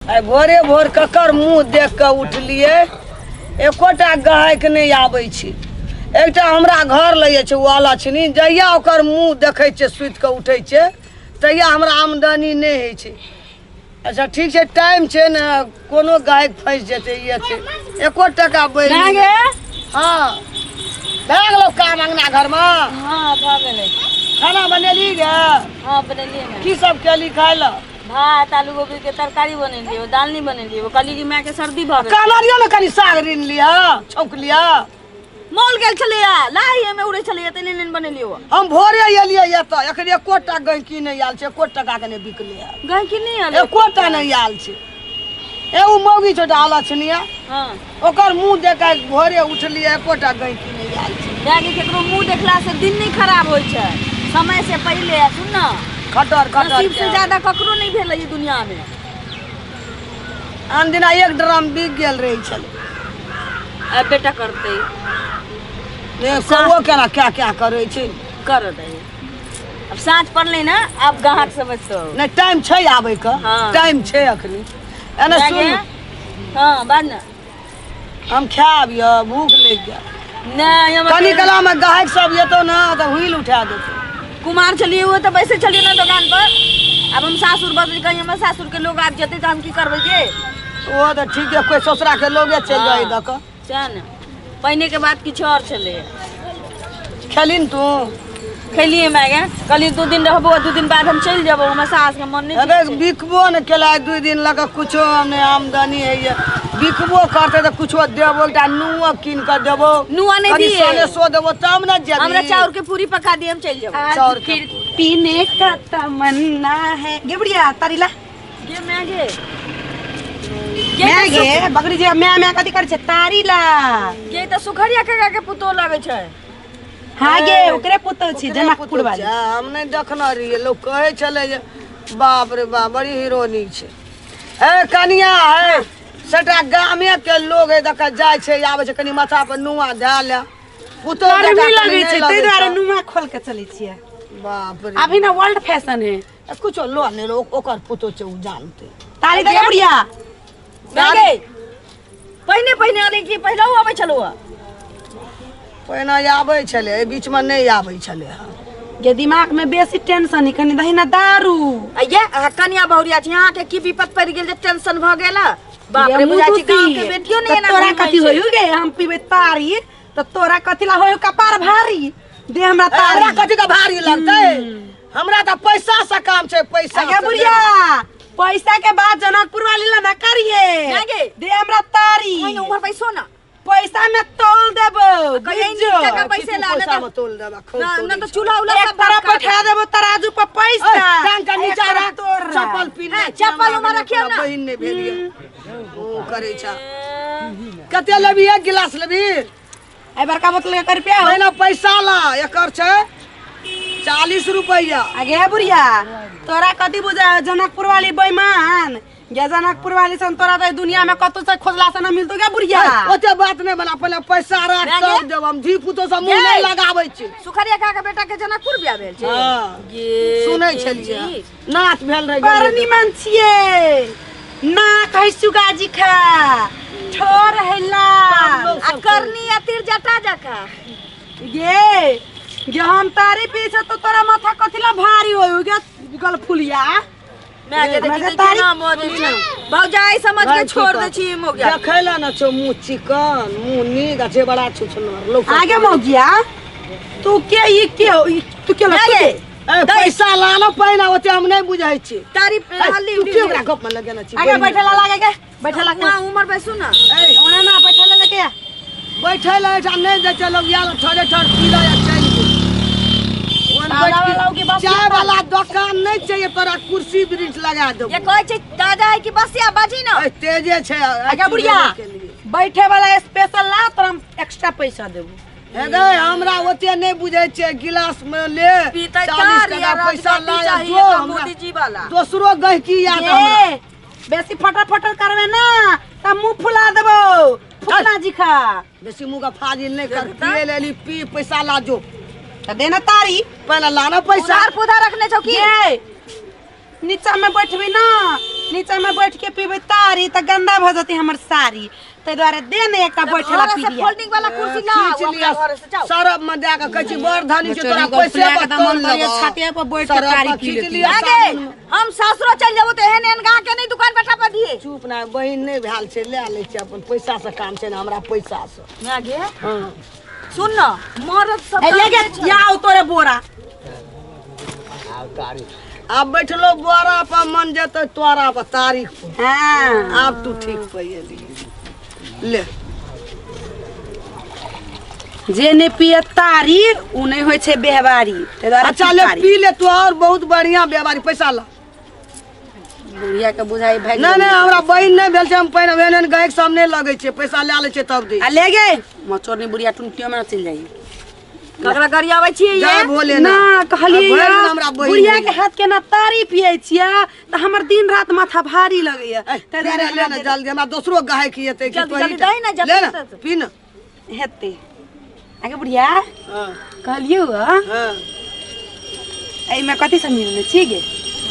आइ भोरे भोर ककर मुँह देख कऽ उठलियै, एकोटा गाहक नहि आबै छै। एकटा हमरा घर लैए छै ओ अलक्षणी, जहिया ओकर मुँह देखै छियै सुति कऽ उठै छियै तहिया हमरा आमदनी नहि होइ छै। अच्छा ठीक छै, टाइम छै ने, कोनो गाहक फँसि जेतै। ई छै एको टका बढ़ि भए गेल? हँ, भए गेलौ काम अङ्गना घरमे? हँ, भऽ गेलै। खाना बनेली गे? हँ, बनेलियै ने। की सब केली खाय लए? भात, आलू गोभी के तरकारी बनेलियै, दाल नहीं बनेलियै। कहली कि माय के सर्दी भऽ गेल। कहना रहियो ने कनि साग ऋण लिअ, छौंक लिअ। मॉल गेल छलैया, लाही एमे उड़ै छलैया, तै लेल बनेलियै। हम भोरे एलियै एतऽ, एखन एकोटा गैंहकी नहि आयल छै, एको टका के नहि बिकलै हँ। गैंहकी नहि आयल? एकोटा नहि आयल छै। एगो मौगी छोटा अलक्षणिया, ओकर मुँह देख कऽ भोरे उठलियै, एकोटा गैंहकी नहि आयल छै। माय के केकरो मुँह देखला से दिन नहि खराब होइ छै। समय से पहिले सुन न, खटर खटर नसीब से ज्यादा ककरो नहि भेलै ई दुनिया में। आन दिना एक ड्रम बिक गेल रहै छलै। अब बेटा करतै। ने कौओ केना क्या क्या करै छै। कर दे, अब साँझ पड़लै ने, आब गाहक समझतो। नहि, टाइम छै आबै के। टाइम छै अखनी एना। भए सुन। गेल? हँ, बाज ने। हम खायब यऽ, भूख लागि गेल। नहि, हम कनी कला मे गाहक सब एतौ ने तऽ हुइल उठा देतौ। कुमार छलियै, ओ तऽ बैसे छलियै ने दोकान पर। आब हम सासुर बदली, कहीं हमर सासुर के लोग आबि जेतै तऽ हम की करबै गे? ओ तऽ ठीक है, कोई ससुरा के लोगे चलि जाइ दऽ कऽ। सएह ने, पहिने के बात किछु आओर छलै। खेलिन तू? खेलियै माय गे। कहलियै 2 दिन रहबो, 2 दिन बाद हम चलि जेबो, हमर सास के मन नहि अरे ठीक छै। बिकबो ने केला 2 दिन लऽ कऽ, कुछो नहि आमदनी होइए। बिकबो करतै तऽ कुछो देबो, एकटा नुओ कीन कऽ देबो। नुआ नहि कनि दिए। सनेसो देबो तब ने जेबी। हमरा चाउर के पूरी पका दिए, हम चलि जेबो। चाउर के फिर पीने का तमन्ना है गे बुढ़िया, तारी ला। गे माय गे। मैं गे बकरी जे मैं मैं कथी करै छै, तारी ला। गे, तऽ सुखरिया काका के पुतोह लगै छै। हाँ गे, ओकरे पुतोह छी। ओकरे जनकपुर पुतोह वाली। छै। हम नहि देखने रहियै, लोक कहै छलै जे बाप रे बाप, बड़ी हीरोनी छै। हे कनिया, हे सटा गामे के लोग है देख जाइ छै आबै छै, कनि माथा पर नुआ धए ले पुतोह। गर्मी जकाँ कनि लगै नहि छै, ताहि लगै दुआरे छौ। नुआ खोल के चलै छियै। बाप रे। अभी ना वर्ल्ड फैशन है। ए, कुछो लो नहि लो, ओकर पुतोह छै, ओ जानतै। तारी दे गे बुढ़िया। माय गे, पहिने पहिने अलै कि पहिलहु अबै छलौ? पहिने आबै छलै, एहि बीचमे नहि आबै छलै हँ। गे, दिमाग में बेसी टेंशन है, कनि दही ना दारू। अये, अहाँ कनिया बहुरिया छी, अहाँके की विपत पड़ि गेल जे टेंशन भऽ गेल? बाप रे, गे, बुझाइ मुँह छै गाँव के दूसी। बेटियो नहि तऽ एना तोरा घुमै कथी छै। होयू गे? हम पीबै तारी तऽ तोरा कथी ला होयू कपार भारी? दे हमरा ए, हमरा तारी। कथी के भारी लगतै? हमरा तऽ पैसा से काम छै, पैसा अगे से। बुढ़िया, पैसा के बात जनकपुर वाली ला ना करिए। ना गे। दे हमरा तारी। ओहिने उम्हर पैसो ना। पैसा में तोल देबो। कहिया बुझो। नीक जकाँ पैसे ला, पैसा नहि में तोल देबा, खूब ना तोलै ना तऽ छै। चूल्हा उल्हा एक सब तरफ भटका बैठा देबो तराजू पर पैसा, ए, टांग के नीचा एक तरफ राख। तोरा। चप्पल पीन। हैं, चप्पल उम्हर रखियौ ना। बहिन नहि भेल यऽ। ओ करै छ। कते लेबही? एक गिलास लेबही? ए बड़का बोतल के रुपया हो? पहिने पैसा ला, एकर छै 40 रुपैआ। आगे बुढ़िया, तोरा कथी बुझा जनकपुर वाली बेईमान गे? जनकपुर वाली सन तोरा तो दुनिया में कतौ से खोजला से न मिलतो गे बुढ़िया। ओते बात नहि बना, पहिले पैसा राख। भए तब गेल? देब। हम धी पुतो से मुँह नहि गे। लगाबै छी। सुखरिया काका बेटा के जनकपुर बियाह भेल छै? हँ। गे, सुनै के छलियै। जी। नाच भेल रहै। बड़ गेलियै। निमन छियै, नाक है सुगा जी खा, ठोर है लाल। आ करनी आ तिर जटा जका। गे गे, हम तारी पी छै तो तोरा माथा कथी ला भारी होय गे गलफुलिया? मैं के हमरा देखी के तारीख- केना मरै छै। भौजाई समझ के छोड़ दै छी मोगिया। देखै लए ने छौ, मुँह चिकन, मुँह नीक आ छै, बड़ा छुछनर लोक सब। आगे मौगिया, तू के ई के ई तू के मैं तू गे के ए, पैसा ला न पहिने, ओते हम नहि बुझै छी। तारी ए, हल्ली तू के ओकरा गप में लगेने छी? आगे बैठे ला लागे के बैठे ला। वहाँ उमर बैसू ना। ए, ओना ना बैठे ला लगे। बैठे लए एहिठाम नहि दै छै लोग, यार ठरे ठर पी लए आ चलि गेल। ओहन ताला बैठ के वाला के बस। चाय वाला दोकान नहि चाहिए तोरा, कुर्सी वृक्ष लगा देबो। ये कहै छै दादा है कि बसिया बाजी ना। ए, तेजे छै। आगे बुढ़िया, बैठे वाला स्पेशल ला, तोरा हम एक्स्ट्रा पैसा देबो। हे गै, हमरा ओते नहि बुझै छै, गिलास में ले। पीतै 40 तारी टका आ पैसा राजगद्दी ला आ चाहिए जो तऽ हमरा। मोदी जी वाला। दोसरो गहिकी याद हमरा। ए, बेसी फटर फटर करबे ना त मुंह फुला देबो फुकना जी खा। बेसी मुँह के फाजिल नहि कर, पिए ले ली, पी, पैसा ला जो। त दे ना तारी। पहिले ला ना पैसा। उधार पुधार रखने छौ की? ये नीचा में बैठबी ना नीचा में बैठ के पीबै तारी तऽ गंदा भऽ जेतै हमर साड़ी, ताहि दुआरे दे ने एकटा बैठे ला घरे से पीरिया। फोल्डिंग वाला कुर्सी ला खींच अपना लिया घरे से जाओ। सरफ में दए के कहै छी बड़ धनी छै तोरा बेचारी पैसे गपला के पर तऽ तौल मन करैया लेबौ। छातिये पर बैठ के सरफ तारी में पी खींच लेती। लिया आगे साबुन में। हम सासुरो चल जेबो तऽ एहन एहन गाँव के नहीं दुकान बैठा पर दिए। चुप ना बहिन नहि भेल छै, लए लै छै अपन पैसा से काम छै ने हमरा पैसा से। आगे हँ सुन न मरद सब ए, ले गे या आओ तोरे बोरा। आब बैठलो बोरा पर मन जेतै तोरा पर तारीख पर। हाँ आब तू ठीक पे एली ले। जे नहि पिए तारी उ नहि होइ छै बेहबारी, ताहि दुआरे अच्छा ले तारी। पी ले तू और बहुत बढ़िया बेमारी पैसा ला। बुढ़िया के बुझाई भागि नहीं गेलै। नहीं हमरा बहिन नहीं भेल छै, हम पहिने एहन एहन गायक सब नहीं लगै छै, पैसा लए लै छै तब दै। आ ले गे मचोरनी बुढ़िया टुनटियो में न चलि जाइ। ककरा गरियाबै छियै ये? जय भोले ना कहलियै भरि दिन या, हमरा बहिन बुढ़िया नहि के हाथ के ना तारी पियै छियै तऽ हमर दिन रात माथा भारी लगैया, ए, ताहि पी दुआरे ले ना जल्दी, हमरा दोसरो गायक एतै कि जल्दी, तोही जल्दी टा। दही ना, जल्दी ले ना से। पी ना। हेतै। आगे बुढ़िया हाँ कहलियौ हँ, हाँ एहिमे कथी सब मिलेने छी गे?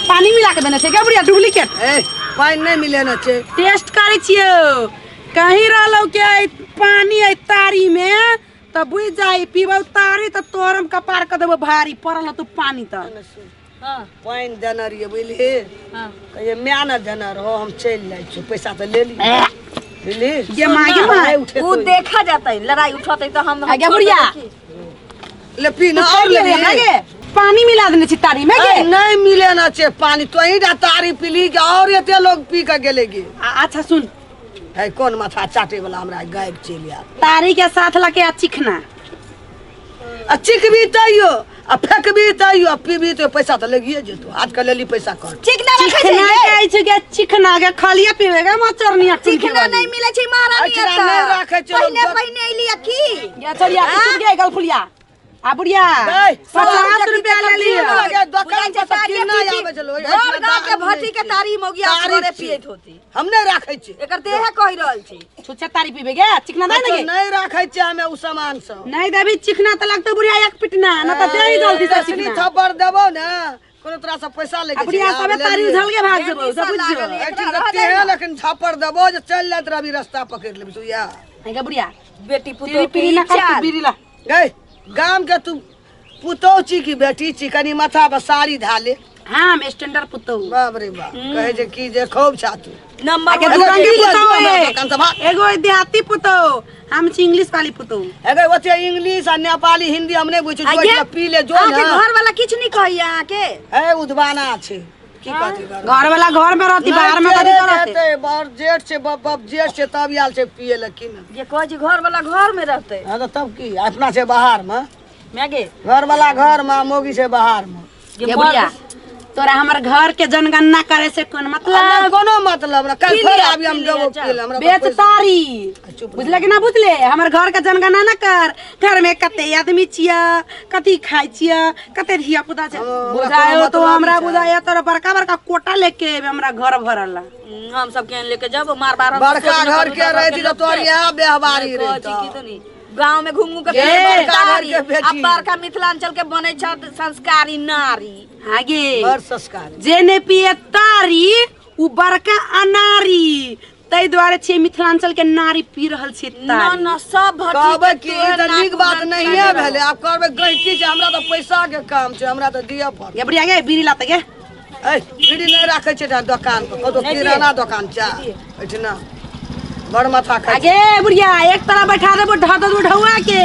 पानी मिला के देने छै गे बुढ़िया डुप्लीकेट? ए पानि नहीं मिलेने छै। टेस्ट करै छियौ, कहीं रहलौ के एहि पानी एहि तारी में तऽ बुझि जाइ, पीबौ तारी तऽ तोरम कपार कऽ देबौ भारी पड़ल रहतौ पानी तऽ। हाँ पानि देने रहियै बुझलिही, हाँ कहियै माय ने देने रहो, हम चलि जाइ छियौ, पैसा तऽ ले ली बुझली। गे माँ गे माँ नहि उठेतौ। उ देखा जातै लड़ाई उठतै तऽ हम आगे बुढ़िया। ले पी ना और ले हमरा गे पानी मिला देने छी तारी में गे। नहीं मिले ना छे पानी, तोही टा तारी पीली के और एते लोग पी के गेले गे। अच्छा सुन है कौन माथा चाटे वाला हमरा गायब चलि आयल। तारी के साथ लके आ चिखना आ चिखबी तैयो आ फेकबी तैयो आ पीबी तो पैसा तऽ लगिए जेतो, आजकल लेली पैसा कर। चिकना रखै छै चिखना गे। कहै छै गे चिखना के खलिया पीबे गे मचरनिया चिकना नहीं मिलै छै महारानी अच्छा, एतऽ। नहि राखै छै पहिने लोक। पहिने एली आ की गे चलिया चुप गे गलफुलिया आ बुढ़िया गै, 50 रुपया ले लियो। गे, दोकान पर तऽ किना आबै छै लोग, घर गाँव के भट्टी के तारी मौगिया तारी घरे छी। पियैत होती। हम नहीं राखै छी, एकर देहे कहि रहल छी। छुच्छा तारी पीबे गे चिकना दे ने गे। नहीं राखै छी हमे उ सामान सब। नहीं देबी चिकना तऽ लगतौ बुढ़िया एक पिटना, न तऽ दे ही जल्दी से असली चिकना। थप्पड़ देबौ ने कोनो तोरा से पैसा लेके आ बुढ़िया सबे तारी उझल के भाग जेबौ सब बुझियो। एहिठाम तऽ तेहन अखन थप्पड़ देबौ जे चलि जाइत रहबी, रस्ता पकड़ि लेबी तू या। गे बुढ़िया बेटी पुतोह पीरी के पीरी ना कर तू चाल। बीड़ी ला। गै गाम के तू पुतोह छी कि बेटी छी, कनी माथा पर साड़ी धा ले। हाँ हम स्टैंडर्ड पुतोह। बाप रे बाप कहे जे की जे खूब छा तू नंबर आगे एगो दू रंग के की ले पुतोह जो हमरा है। दोकान से भाग। एगो देहाती पुतोह, हम छी इंग्लिश वाली पुतोह। एगो ओते इंग्लिश आ नेपाली हिंदी हम नहि बुझै आ छी, ये पी ले जो अहाँके ना। घर वाला किछु नहीं कहैया अहाँके? हे उदबाना छै की कहतै घर घर वाला घर में रहती, बाहर में कथी करते? रहते बड़ जेठ छै, बब बब जेठ छै तब आयल छै पिए ले की ने। जे कहै छै घर वाला घर में रहते। हाँ तऽ तब की अपना छै बाहर में, माय गे घर वाला घर में, मोगी छै बाहर में। गे बुढ़िया तोरा हमर घर के जनगणना करे से कोन मतलब? हमरा कोनो मतलब ना, कल पी फेर लिअ, आबी हम पी लिअ, देबो चल। पी ले, हमरा बेच पैसा- तारी चुप रह। बुझले कि ना बुझले? हमर घर के जनगणना ना कर, घर में कते आदमी छिया, कथी खाइ छिया, कते धिया पुता छै, हमरा बुझायो कोनो तो मतलब हमरा नहि छै। बुझायो तोरा बड़का बड़का कोटा लेके एबे हमरा घर भरल ला। हम सब के लेके जब मार बार हम बड़का सोच न घर करू के तऽ रहती तऽ तोहर इएह व्यवहारी कहै छी की रहितौ। तो नहीं। गाँव में घूम घूम के ये फिरे बड़का घर तारी। के बेटी। आ बड़का मिथिलांचल के बनै छथि संस्कारी नारी। हाँ गे बड़ संस्कारी। जे ने पिए तारी उ बड़का अनारी, ताहि दुआरे छियै मिथिलांचल के नारी पी रहल छियै ना तारी। ना सब भट्टी कहबै के कि ई तऽ नाक नीक बात उनाक नहिए काटि भेलै, आब कहबै गहिकी छै, हमरा तऽ पैसा के काम छै, हमरा तऽ दिअ पड़त। गे बुढ़िया गे बीड़ी लाते गे। ए बीड़ी नहि राखै छै एहिठाम दोकान पर, कतौ नहि दिअ। किराना दोकान छै एहिठिना, बड़ माथा खाइ छै। आगे बुढ़िया एक तरफ बैठा देबो ढ देबो ढौआ के,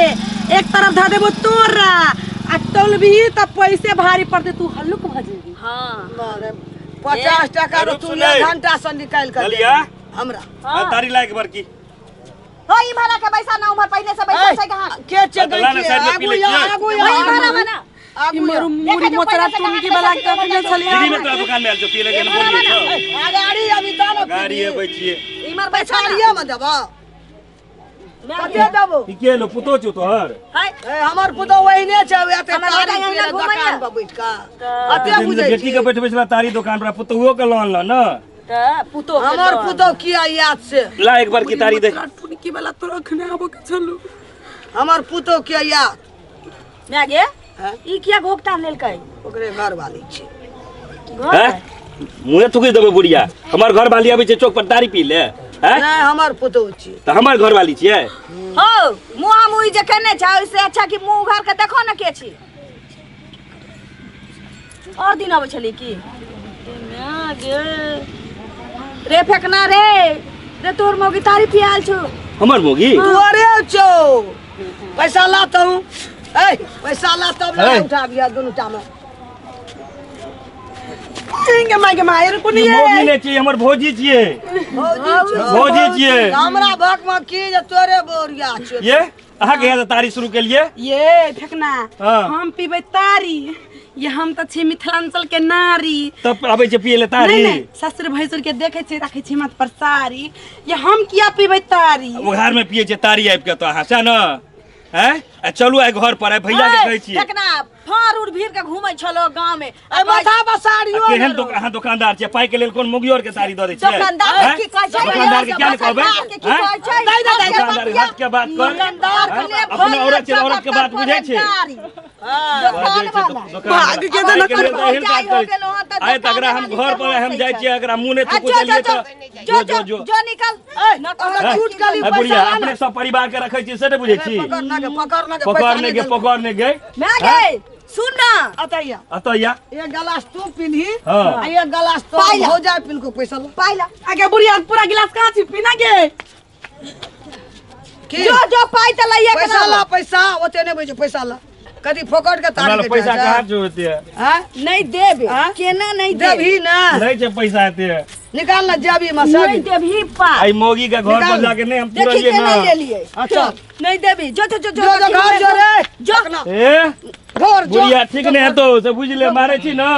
एक तरफ धऽ देबो तोरा, आ तौलबी तऽ पैसे भारी पड़तै, तू हल्लुक भऽ जेबी। हाँ मारे, 50 टका रुक तू सुनै। एक घंटा से निकालि कऽ दे ललिया? हमरा। हाँ, तारी लायक बड़की। हो ई भरा के बैसा ना उम्हर पहिले से बैसा छै कहाँ? के छै ला ना, गहिकी? साइड में पी आगू लै या, छियै। आगू या, वही भरा बना। आगू ई या। मरु मुरी देखै जो मोचरा पहिले से टुनकी कहाँ वाला पैसा के अखने देबै। छलियै। दीदी में तोरा दुकान में आयल छौ, पिए लगे ने बोलिए छौ। अगाड़ी अभी ता ना गाड़ी पीबी। अबै छियै। इमर बैसा ना। पछाड़िए में देबो। कते देबो? ई के लो पुतो छौ तोहर? है ए, हमर पुतोह ओहिने छै, एते हमर तारी बेटा पिए एहिना लए घुमैया। दोकान पर बैठ कऽ। अते बुझै बेटी छी। के बैठबै छला तारी दुकान पर, पुतोहुओ के लऽ अनलऽ न। तऽ पुतोह के हमर लऽ पुतोह किया याद से? ला एक बार की तारी दे। टुनकी वाला तोरा अखने आबऽ के छलौ। हमर पुतोह किया याद? माय गे हैं? ई किया घोकटा लेलकै? ओकरे घर वाली छै। घर हैं? मुँहे थुकि देबै बुढ़िया। हमर घर वाली आबै छै चौक पर तारी पी ले हैं? नहि, हमर पुतहु छी। तऽ हमर घर वाली छियै। हो मुँह मुँह जे केने छै, ओहिसे अच्छा कि मुँह उघार के देखो ने के छी। और दिन अबै छली की गे रे फेकना रे, रे तोर मौगी तारी पियाल छौ। हमर मौगी? तोरे छौ। पैसा ला तू, ए पैसा ला तब हे। उठा बिया दुनू टा में। गे माय गे माय, रुकू ई नहीं। मौगी नहि छियै, हमर भौजी छियै। भौजी छौ। भौजी छियै। हमरा भक में की जे तोरे बोरिया छौ। ये अहाँ के यहाँ तारी शुरू केलिए? ये फेकना, हाँ। हम पीबै तारी, ये हम तऽ छी मिथिलांचल के नारी। तब आबै छै पिए ले तारी? नहीं नहीं, ससुर भैंसुर के देखे छी, राखे छी माथ पर साड़ी, ये हम किया पीबै तारी? उघार में पिए छै तारी आबि के तो अहाँ सएह ने? हैं? आ चलू आइ घर पर, आइ भैया के कहै छियै। फेकना फाड़ उड़ भीड़ के घूमै छलो गाँव में। ए माथा बसारियो। आ केहन अहाँ दुकानदार छियै, पाइ के लेल कोन मौगी और के साड़ी दऽ दै छियै? दुकानदार के हैं? की कहै छै? दुकानदार के क्या नहि कहबै? दुकानदार के की हैं? कहै छै? दे, दे, दे, दुकानदार के हट के बात कर। दुकानदार के लिए अपना भरि औरत छै, चक्कर औरत के बात बुझै छै? तारी। दोकान वाला। भाग के देना के लेल तऽ एहन भौजाई बात हो करै गेलौ हँ तऽ आइ तकरा हम दोकाने घर पर हम वाली जाइ के छियै, एकरा मुँह नहि आ, थुकू जो, देलियै जो, तऽ जो, जो जो, जो जो निकल। न हमरा हैं? झूठ कहली, है पैसा बुढ़िया, ला अपने सब परिवार के रखै छी से नहि बुझै छी? पकड़ ना के, पकड़ ना के, पकड़ पैसा नहि गे, देलकै। पकड़ नहि गे। मैं गे, सुन ना। अतैया। अतऽ या। एक गिलास तू पीनही हाँ। आ एक गिलास तो पाइ ला। हो जाए पिनको, पैसा ला। पाइ ला। आगे बुढ़िया पूरा गिलास कहाँ छी पीना गे? की? जो जो पाइ तऽ लइए के पैसा ना। ला, पैसा ओते नहि बुझै, पैसा ला। कथी फोकट के हमरा तारी लग के पैसा छै? कहाँ छै ओते? हैं? नहि देबे। हाँ? केना नहि देबे? देबही ना। नहि छै पैसा एते। निकाल ना जेबी में सब। नहीं देबही पाइ। आई मौगी के घर पर निकाल। जाके नहीं हम देखी तुरलिए केना ना। लेलिए। अच्छा। नहीं देबी। जो जो जो जो जो घर जो रे। जो। ए घर जो। बुढ़िया ठीक नहीं हेतौ से बुझ ले, मारे छी ना।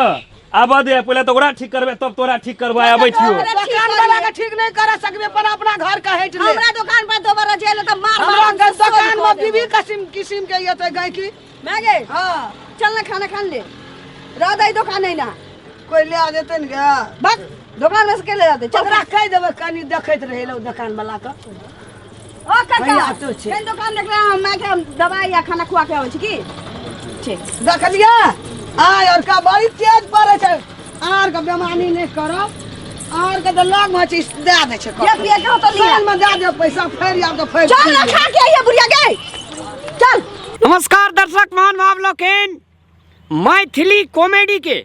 आबऽ दे पहिले तऽ ओकरा ठीक करबै तब तोरा ठीक करबै, आबै छियौ। दुकान वाला के ठीक नहीं करा सकबे पर अपना घर का हट ले। हमरा दुकान पर दोबारा जेले तऽ मार हमरा मार के दुकान में बीबी किस्म किस्म के येते गायकी। मैं गे। हां। चल ना खाना खान ले। रह दे दुकान नहीं ना। कोई ले आ जेतै ने गे। बस दुकान में से के ले जाते। चल ओकरा कहि देबै कनी देखैत रहै लए दुकान वाला के। ओ काका, भैया तो छै। कनि दुकान देख ले, हम माय के हम दवाई या खाना खुआ के आबै छी की? ठीक। देखलियै? आय और का बड़ी तेज पड़ै छै। आर के बेमानी नहि करब। आर के तऽ लग मे छै दए दै छै। जे पिए के होतौ लिअ। साल में दए देब पैसा, फेर आब तऽ फेर। चल ना खा के आइए बुढ़िया गे। चल। नमस्कार दर्शक महानुभाव लोकनि, मैथिली कॉमेडी के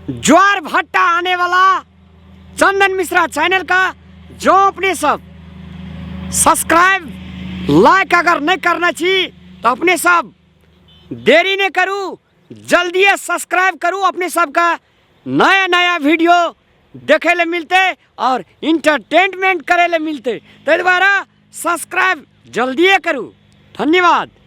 ज्वार भट्टा आने वाला चंदन मिश्रा चैनल का जो अपने सब सब्सक्राइब लाइक अगर नहीं करना छी तो अपने सब देरी नहीं करू, जल्दी सब्सक्राइब करू। अपने सबका नया नया वीडियो देखे ले मिलते और इंटरटेनमेंट करे ले मिलते, ताहि द्वारा सब्सक्राइब जल्दिए करू। धन्यवाद।